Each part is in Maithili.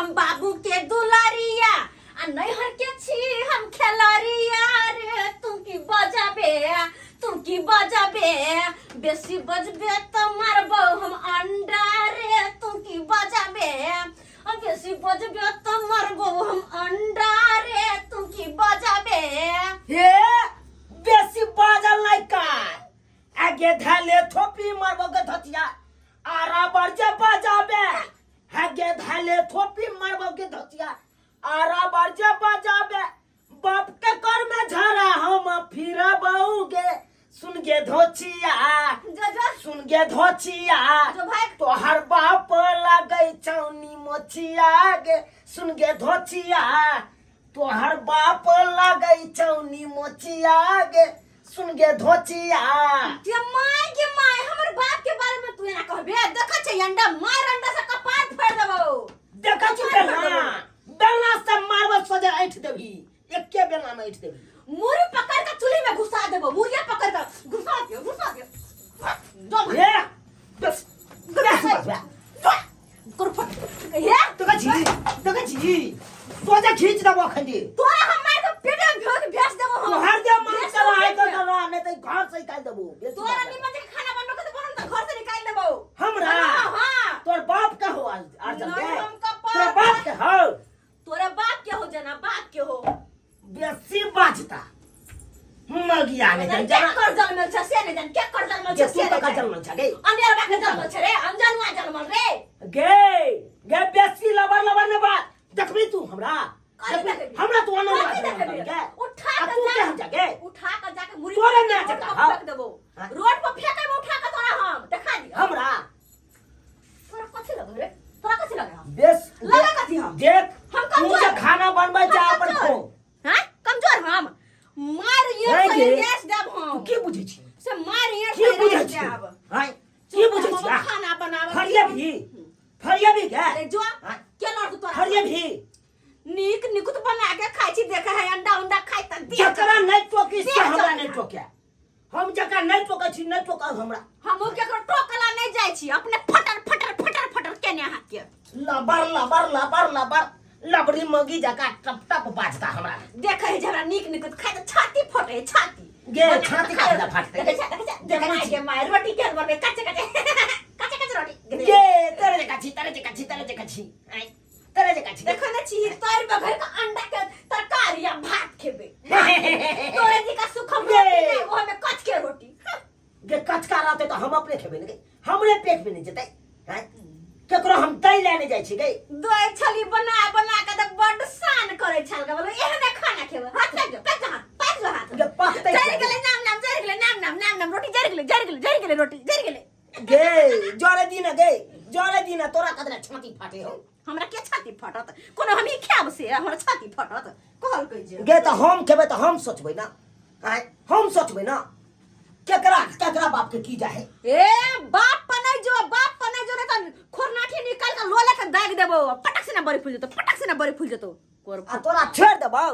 हम बाबू के दुलारिया आ नैहर के छी हम खेलरिया रे। तू की बजाबे, तू की बजाबे? बेसी बजबे त मारबौ हम अंडा रे। तू की बजाबे? आ बेसी बजबे त मारबौ हम अंडा रे। तू की बजाबे? हे, बेसी बाजल नहीं कर, आगे धैले थोपी मारबो के धतिया। आरा बर जे बजाबे, आगे धैले थोपी मारबो के धतिया। आरा बर जे बजाबे, बाप के कर में झरा हम फिरबौगे। सुन गे धोचिया, जो जो। सुन गे धोचिया, जो भाई। तोहर बाप लगै चौनी मोचिया गे। सुन गे धोचिया, तोहर बाप लगै चौनी मोचिया गे। सुन गे धोचिया। के my, के my, हमर बाप के बारे में तू एना कहबे? देखै छै अंडा मार, अंडा से कपार फाड़ देबौ। देखै छी बेलना, बेलना से मारबो, सोझे ऐठ देबही, एके बेलना में ऐठ देबही। मुरी पकड़ के चूल्ही में घुसा देबो, मुरिया पकड़ के घुसा दियो, घुसा दियो। जो भाई। हे, बस बस बस बस। हे। देखै छी, देखै छी, सोझे खींच देबो अखन जे। तोरा हम मार के पेट में भेज भेज देबो हम। तोहर जे मन भेज चला देबो है पेट तो में। चला, नहीं तो घर से निकाल देबो। बेसी तोरा बात। निमन से खाना बनबो के तो बनम त घर से निकाल देबो। हमरा? हाँ, हाँ। तोर बाप के हो अर्जन नहीं, के? हम कपार तोर बाप के हो। तोरा बाप के हो जना, बाप के हो। बेसी बाजता मगिया ने जान के जना। कर जन्मल छ से नहीं जान, के कर जन्मल जे छ तू से तो का नहीं जान। जन्मल छ गे? अनेर बा के जन्मल छ रे, अनजानुआ जन्मल रे। गे गे, बेसी लबर लबर ने बात देखबी तू हमरा? कथी देखबी? देखबी? हमरा तू अनर कथी बात देखबी? गे। उठा आ के तू जा के हम जागे? उठा के जाके मुरी तोरे पकड़ ना के रोड जता, पर हाँ। फेंक देबो। हाँ। रोड पर फेंके उठा के तोरा हम देखा दियो। हमरा तोरा कथी लगे रे? तोरा कथी लगे? हम बेस लगे कथी हम? देख, हम तू कमजोर जे खाना बनबै हम छै अपन कमजोर। खो। हाँ, कमजोर हम मार ये नहीं से गे। गैस देब हम। तू की बुझै छी? से मार ये की से बुझै गैस छी? देब। हाय, की बुझै छी? हम खाना बनाबै। फरिया भी, फरिया भी गे। अरे जो हाँ। के लड़तू तोरा? फरिया भी। नीक निकुत बना के खाइ छी, देखे है अंडा उंडा खाइ त दे। जकरा नहीं टोकी से देह हमरा जरा। नहीं टोके। हम जकरा नहीं टोकै छी, नहीं टोकब हमरा। हमहूँ केकरो टोकला नहीं जाइ छी, अपने फटर फटर फटर फटर केने हाथ के। लबर लबर लबर लबर लबड़ी मगी जका टप टप बाजता हमरा। देखे है जे हमरा नीक निकुत खाइ त छाती फटे है, छाती। गे, बना के छाती खाइ। काहे ला फाटतै? देखै छै, देखै छै, देखै माय छी। गे my, रोटी केहन बनबै? कच्चे कच्चे कच्चे कच्चे रोटी। गे, तोरे जका छी, तोरे जका छी, तोरे जका छी। आँय, तोरे जका छी। देखो ने छी तोर बघर के अंडा के तरकारी आ भात खेबे। तोरे जी का सुखम ये। रोटी नहीं, वो हमें कच के रोटी। गे, कचका रहतै तऽ हम अपने खेबै ने गे, हमरे पेट में नहि जेतै? आँय, केकरो हम दै लए नहि जाइ छी गे। दही छली बना बना के तऽ बड्ड शान करै छल गे, बोलो एहने खाना खेबै। हाथ फेंक दो, फेंक दो हाथ, फेंक दो हाथ। गे, पकतै जरि गेलै नाम नाम, जरि गेलै नाम नाम, नाम नाम रोटी जरि गेलै, जरि गेलै, जरि गेलै रोटी जरि गेलै। गे, जरे दिन गे, जरे दिन, तोरा कतरा छाती फाटे हो? हमरा के छाती फटत? कोनो हम ही खायब से हमरा छाती फटत कहलकै जे? गे, तऽ हम खेबै तऽ हम सोचबै ना। आँय, हम सोचबै ना केकरा केकरा बाप के की जाहे। ए, बाप पर नहीं जो, बाप पर नहीं जो, नहीं तो खोरनाठी निकाल के लोले के दाग देबो, पटक से ना बड़ी फूल जेतो, पटक से ना बड़ी फूल जेतो। कोर आ तोरा छोड़ देबौ,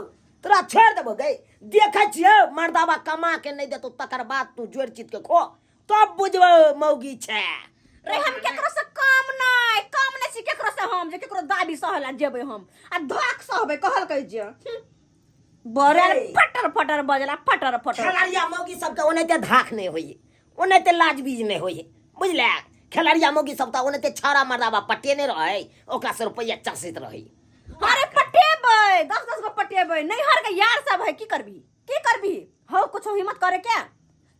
तोरा छोड़ देबौ गे। देखै छियौ, मर्दाबा कमा के नहीं देतौ, तकर बाद तू जोड़ चित के खो, तब बुझबौ मौगी छै। रे, हम केकरो से कम नहीं, कम नहीं छी केकरो से हम, जे केकरो दाबी सहला जेबै हम आ धक सहबै कहलकै जे। बड़े गे। फटर फटर बजला, फटर फटर। खेलरिया मौगी सबके ओनाहिते धाक नहि होइए, ओनाहिते लाज बीज नहि होइए, बुझले? खेलरिया मौगी सब तऽ ओनाहिते छाड़ा मर्दाबा पटेने रहै, ओकरा से रुपैआ चसैत रहै। अरे पटेबै, 10 10 गो पटेबै। नैहर के यार सब है, की करबी, की करबी हौ? कुछो हिम्मत करे के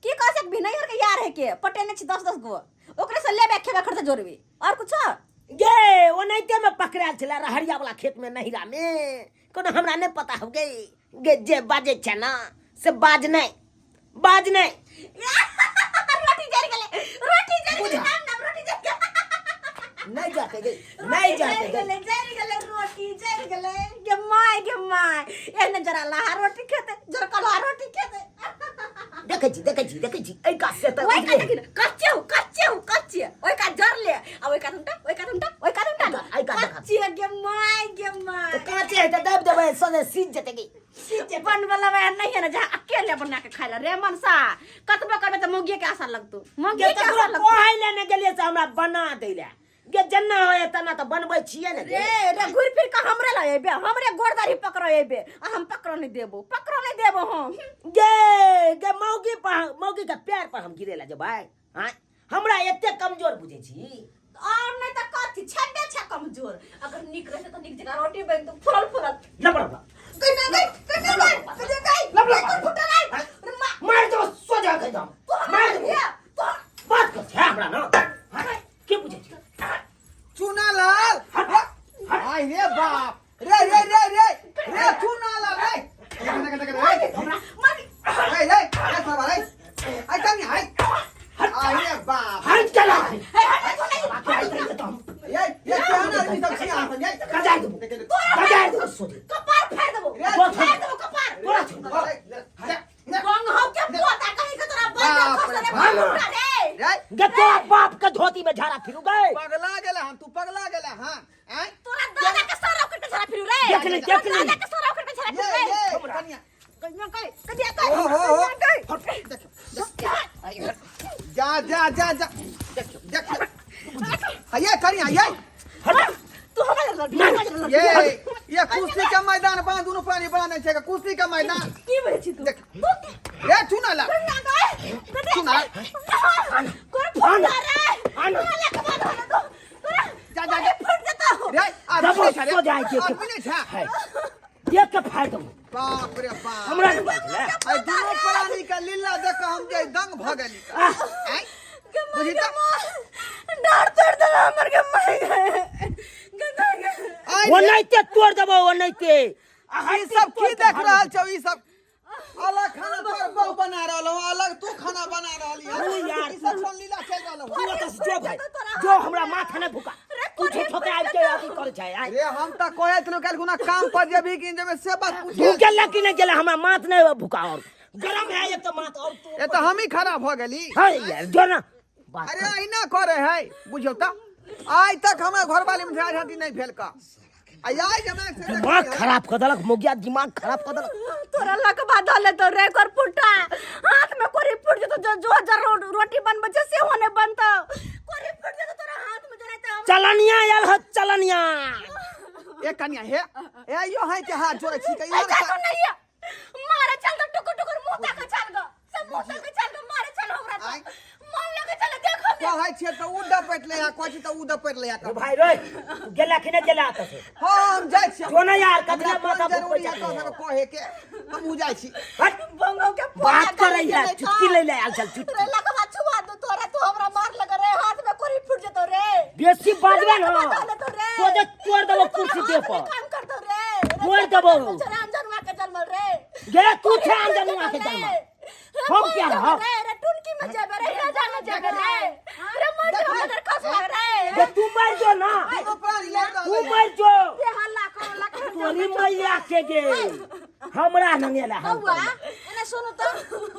की कर सकबी? नैहर के यार है के पटेने छी 10 10 गो, ओकरे से लेबे, खेबे, खर्चा जोड़बी और कुछो? गे, ओनाहिते में पकड़ायल छलै रहरिया वाला खेत में, नहिरा में। कोनो हमरा नहि पता हो गे। गे, जे बाजै छै ना से बाज नहि, बाज नहि। रोटी जरि गेलै, रोटी जरि गेलै। बुझा। नाम नाम रोटी जरि गेलै। नहि जाते गे, नहि जाते जरि गे। गेलै, जरि गेलै रोटी, जरि गेलै। गे my, गे my, एहने जरा लाहा रोटी खेतै, जरा कलहा रोटी खेतै। देखै छी, देखै छी, देखै छी, एहि काज से तऽ ओइ का उजरे। देखी ने, कच्चे हो, कच्चे हो, कच्चे। ओइ का जरले आ ओइ का धुमटा, ओइ का धुमटा, ओइ का धुमटा। एहि कात देखा। कच्चे, गे my, गे my. तऽ काँचे है तऽ दाबि देबै, सने सीज जेतै गे, सीज जेतै। बनबला वएह नहीं है ना जहाँ अकेले बना के खाइ ला रे मनसा। कतबो करबे तऽ मौगिए के आशा लगतौ, मौगिए गे, के आशा ककरो लगतौ। कहै लए नहि गेलियै से हमरा बना दै लए। गे जेना होय तना तऽ बनबै छियै ने गे। रे रे घुर फिर के हमरे लग अयबे, हमरे गोड़ दाढ़ी पकड़ अयबे आ हम पकड़ नहीं देबो, पकड़ नहीं देबो हम। गे गे मौगी पर, मौगी के पैर पर हम गिरे ला जेबै। हाँ, हमरा एते कमजोर बुझै छी? और नहीं त कथी छेबे छे कमजोर। अगर नीक रहते त नीक जगह रोटी बनतो फुरल फुरल। लबड़ लबड़। कहिना गई, कहिना गई, कहिना गई, लबड़ लबड़। कहिना फुटल आई। अरे माँ, मार दो सोजा के दम। तू हमरा मार दो। दिया, तू बात कर छे हमरा ना। हाँ, के बुझै छी? चुना लाल हट, हट। आई रे बाप रे रे रे रे रे चुना लाल रे देख देख देख रे हमरा मार। रे रे रे साला रे आई कनी आई आई रे बाप हट चला। हे हट तू नहीं। आई कहिए तो हम ये ये केहन आदमी सब छी अहाँ ये कजाय देबो। कजाय देबो सोझे। कपार फाड़ देबो, रे, फाड़ देबो कपार। तोरा छोड़। बंग हो के पोता कहीं के तोरा बंग बाप खसले रे बाप। फुटा रे। रे गे तोरा बाप के धोती में झाड़ा फिरू गए। पगला गेला हम तू पगला गेला हां आय तोरा दादा के सर उखड़ के झाड़ा फिरू रे। देख ले, देख ले। तोरा दादा के सर उखड़ के झाड़ा ये फिरू रे। ये कनिया कहिया कहि कहिया कहि ओ हो हो कहि। देखियो जा जा जा जा देखियो देखियो ये कनिया ये हट। तू हमरा लड़, हमरा लड़। ये कुश्ती के मैदान बना दुनू प्राणी बना नै छै कुश्ती के मैदान की बोलै छी तू? देख। तू की रे चुना ला कहिया गई? कहिया चुना। गई? कोई फुटा रे। आन। तोरा लेके बाद होने दो। तोरा जा, जा, जा। फुट जेतौ। रे आदमी जब नै छै रे सो जाय छै। आदमी नै छै है। देख के फाड़ देबो। बाप रे बाप हमरा नहीं बाजले। आई दुनू प्राणी के लीला देख के हम जे दंग भ गेली आह, आय गे माय, बुझी गे त माय। डाँट तोड़ देला हमर गे माय गे। गे माय गे। आय रे, ओनाहिते तोड़ देबो ओनाहिते। ई सब की देख रहल छौ ई सब अलग खाना तोर बहु बना रहल हो अलग तू खाना बना रहली हो तू यार, ई सब कोन लीला चल रहल हो तू ओतऽ से जो भाई, जो हमरा माथा नहि भुका। तू झूठो के आबि के अथी करै छै आय। रे हम त कहैत रहो काल्हि गुना काम पर जेबही कि जेबे से बात पूछे तू गेला कि नहि गेला हमरा माथ नहि भुका और गरम है एक तो माथ और तू ए त हम ही खराब भ गेली है यार जो ना बात अरे अहिना करे है बुझियौ त आइ तक हमरा घरवाली में झाड़ झांटी नहीं भेल का आ आइ जमा से दिमाग खराब कर देलक मोगिया, दिमाग खराब कर देलक। तोरा लकवा धऽ लेतौ रे कर फुटा। हाथ में कोरी फुट जेतौ, जो जो जर रोटी बनबै छै सेहो नहि बनतौ। कोरी फुट जेतौ तोरा हाथ में जराइते हम। चलनिया आयल ह चलनिया। ए कनिया हे ए यो है के हाथ जोड़े छी के ऐ जा तो नहीं है। मारे चल तो टुकुर टुकुर मुंह ताके चल गो। सब मुंह ताके चल गो, मारे चल हमरा तो। आय। मन लगे चल देखो ने। कहै छियै तऽ उ डपटि ले आ कहै छी तऽ उ डपटि ले आ रे भाई रे, तू गेला कि नहि गेला एतऽ से? हाँ हम जाइ छियै। जो ना यार, कथी हमरा ला माथा कोन जरूरी भुकबै है छही? तोरा सबके कहे के हम उ जाइ छी। हट। बंगो के बात करै है, चुटकी लै ले आयल छल चुटकी। रे लगवा छुआ दो तोरा, तू हमरा मार लगे रे, हाथ में कोरी फूट जेतो रे। बेसी बाजबे ना लकवा धऽ लेतौ रे। सोझे तोड़ देबो तोरा कुर्सी हाथ देह में पर। काम करतौ रे। रे तोड़ देबो। राम जनुआ के जन्मल रे। गे तू छे आम जनुआ के जन्मल। हम क्या रहब? रे रे टुनकी में जेबे रे, राजा में जेबे रे। रे मर जो मगर कसवा रे। गे तू मर जो ना, दुनू प्राणी लड़ रहल तू है। मर जो। से हल्ला कर लखन तोरी मैया के गे हमरा नंगेला हम बौआ एने सुनु त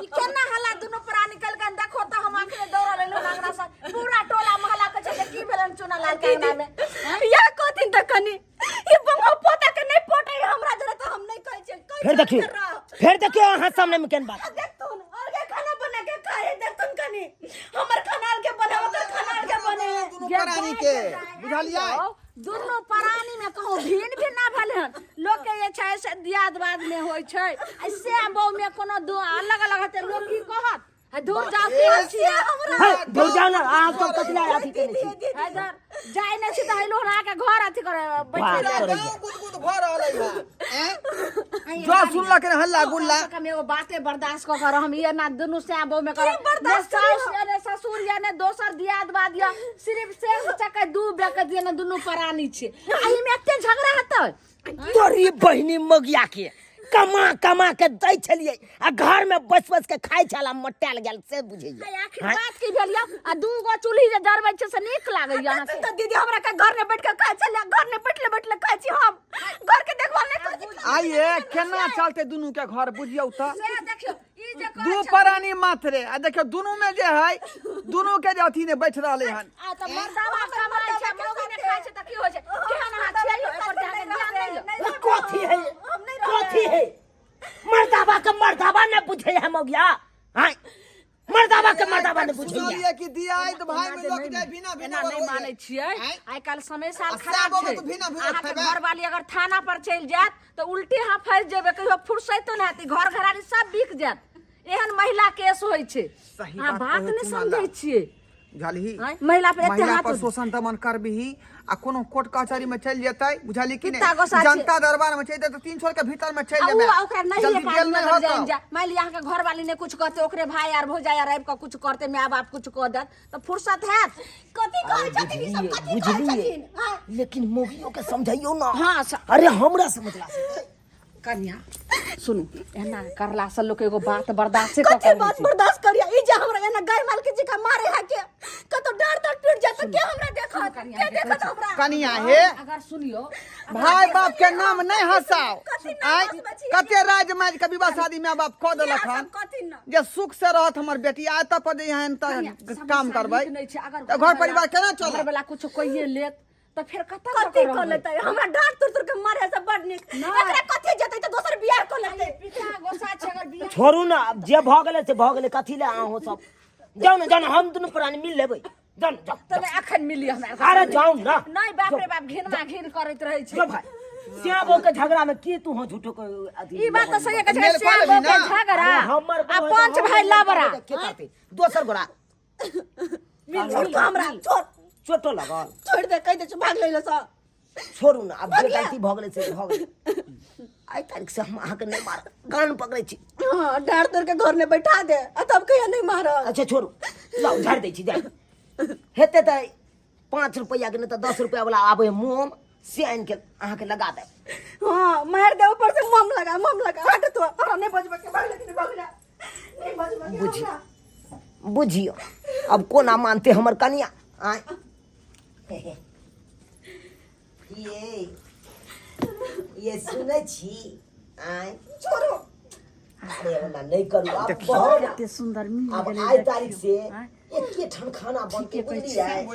ई केना हल्ला दुनू प्राणी निकल के देखो त हम आखने दौड़ल एलहुँ अंगना से पूरा टोला मोहल्ला के छै जे की भेलन चुना लाल के अंगना में या कहथिन त कनी ई बंगो पोता के नहीं पोटे हमरा जरे त हम नहीं कहै छियै फेर देखियो, फेर देखियो अहाँ सामने में केहन बात। देखतुन और के खाना बना के खाए देखतुन कनी हमर खाना के बने ओकर खाना के बने। दुनू प्राणी के बुझलियै? दुनू प्राणी में कहूँ भिन्न भिन्न ना भेल हन। लोक के जे छै से दियाद बाद में होइ छै आ से बहू में कोनो दू अलग अलग हेतै लोक की कहत? आ दूर जाओ के छियै हमरा। हे दूर जाओ ना, अहाँ सब कथी ला अथी केने छी? इधर जाय नै छी त है लोहरा के घर अथी करे बैठे बात पूरा करैया। गाँव गुदगुद भऽ रहल है हैं? जो सुनलक रे हल्ला गुल्ला। कम से कम एगो बाते बर्दाश्त कऽ के रहम, ये ना दुनू सै बहू में करब। ने साउस या ने ससुर या ने दोसर दियाद बाद या सिर्फ से चक्कर दू बेक दिया ने दुनू प्राणी छै। एहि में एते झगड़ा हेतै? तोरी बहिनी मगिया के कमा कमा के दै छलियै आ घर में बस बस के खाइ छला मोटायल गेल से बुझैया। आइ आखिर बात की भेल यौ? आ दू गो चूल्ही जे जरबै छै से नीक लागैया अहाँके? तऽ दीदी हमरा के घर में बैठ के खाइ छलै, घर में बैठले बैठले खाइ छी हम, घर के देखभाल नहि करै छी। आइए केना चलते दुनू के घर बुझियौ तऽ? से देखियौ ई जे कहै दू छथिन- प्राणी मात्र आ देखियौ दुनू में जे है दुनू के जे अथी ने बैठ रहले हन। आ तऽ मर्दावा कमाइ छै मौगी ने खाइ छै तऽ की होइ छै? केहन अहाँ छियै यौ? एकर ध्यान ध्यान नहि यौ। कथी है, कथी है? मर्दावा के मर्दावा ने बुझे है मौगिया। हाँ, मर्दावा के मर्दावा। बराबर नहि बुझैया। सुनलियै कि दियाइत भाई एना में जे लोक नहि- जाय बिना बिना एना नहि मानै छियै। आँय? आइ काल्हि समय साल आ खराब श्यामो छै। के तऽ भिना भिना अहाँके खेबै। घरवाली अगर थाना पर चलि जायत तऽ उल्टे अहाँ फँसि जेबै, कहियो फुर्सैतो नहि हैत, ई घर घरारी सब बिक जायत। एहन महिला केस होइ छै। सही अहाँ बात बात कहै नहि छी समझै माला। छियै। बुझलही? आँय? महिला पर एते महिला हाथ पर शोषण दमन करबिही आ कोनो कोर्ट कचहरी में चलि जेतै, बुझलही कि पिता नहि, गोसा छै। जनता दरबार में चलि जेतै तऽ 300 के भीतर में चलि आ उ जेबै, ओकरा नहीं जल्दी एक जेल आदमी नहि अगर होतौ। जानि जाय, मान लिअ अहाँके घरवाली नहि कुछ कहतै, ओकरे भाय आर भौजाइ आर आबि कऽ कुछ करतै, माय बाप कुछ कऽ देत तऽ फुर्सत हैत? कथी कहै छथिन ई सब? कथी कहै बुझलियै छथिन? आँय? लेकिन मौगियो के समझाइयो ना। हाँ, अरे हमरा समझला से कन्या सुनू, एना करला से लोक एगो बात बर्दाश्त कऽ कथी बात बर्दाश्त करिया? ई जे हमरा एना गाय माल के जेका मारे है के कतो डर तर टूट जात, के हमरा देखत? के देखत हमरा? कनिया हे, अगर सुनियो, भाई बाप के नाम नहीं हंसाओ। कथी नाम आय हंसबै छी? कते राज माज के विवाह शादी माय बाप कऽ देलक इएह हन सब कथी न जे सुख से रहत हमर बेटी। आय तब पर जे एहन कन्या, तऽ समस्या काम करबै नीक नहि छै। अगर तऽ घर परिवार केना चलत? घरवला कुछो कहिए लेत तऽ फेर कतऽ कथी कऽ लेतै? हमरा डांट तुर तुर के मारे से बड़ नीक। नहि। एकरा कथी जेतै तऽ दोसर बियाह कऽ लेतै। पिता गोसा छै अगर बियाह छोड़ू ना, अब जे भऽ गेलै से भऽ गेलै। कथी ले अहूँ सब जाउ ने, जाउ ने, हम दुनू प्राणी मिल लेबै। जाउ ने, जाउ। तऽ नहि, अखन मिली हमरा। अरे जाउ ना। नहि, बाप रे बाप, घिनमा घिन करैत रहै छै। जो भाई, श्यामो के झगड़ा में की तू हो झूठो के अथी? ई बात तऽ सही कहै छै। मेल कऽ श्याम लेबही के ना? झगड़ा अरे हमर आ पंच भाई लबरा। के करतै दोसर गोरा? मिल छोड़ मिल तो हमरा, छोड़। चोटो लगल? छोड़ दे, कहि दे छौ, भाग ले सँ। छोड़ू ना, आब जे गलती भऽ गेलै से भऽ गेलै। आइ तारीख से हम अहाँके नहि मारब, कान पकड़ै छी। हाँ, डांट तोड़ के घर में बैठा दे आ तब कहिया नहीं मारब। अच्छा छोड़ू, लाउ झाड़ि दै छी। जाइ हेतै तऽ 5 रुपैआके नहि तऽ 10 रुपैआ वाला आबै है मोम, से आनि के अहाँके लगा देब। हाँ, मार दे, ऊपर से मम लगा, मम लगा। हट तो, हमरा नहीं बजबे के, भाग ले, भाग जा, नहीं बजबे के। बुझी। हमरा। बुझियौ अब कोना मानते हमर कनिया। आँय ये ये सुनै छी? आँय छोड़ो। अरे ओना नहि करू आब। बहुत कते सुंदर मिल आब गेलै। आइ तारीख से एके ठाम खाना बनतै, बुझलियै?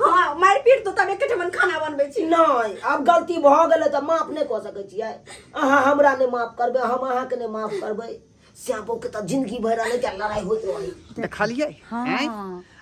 हाँ, मार पीट तो तब एके ठमन खाना बनबै छी। नहि, आब गलती भऽ गेलै तऽ माफ नहि कऽ सकै छियै। अहाँ हमरा नहि माफ करबै, हम अहाँके नहि माफ करबै। श्यामो के तऽ जिंदगी भरि एनाहिते लड़ाइ होइत रहै। देखलियै? आँय,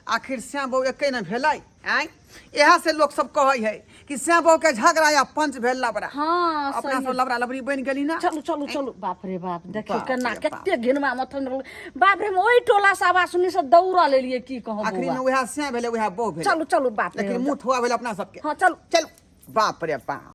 आखिर श्याम बहू एके ने भेलै? आँय, इएह से लोक सब कहै है कि श्याम बहू के झगड़ा या पंच भेल लबरा। हाँ, अपना सही। सब लबरा लबरी बनि गेली ना। चलू चलू चलू। बाप रे बाप, देखियौ बाप केना रे बाप। कते घिनमा मथन रहल। बाप रे, हम ओहि टोला से आवाज सुनी से दौड़ल एलियै, की कहब आखिरी बौआ। में वएह श्याम भेलै, वएह बहू भेलै। चलू चलू, बाप रे। लेकिन मुँह थुआ भेल अपना सबके। हाँ, चलू। चलू, बाप रे बाप।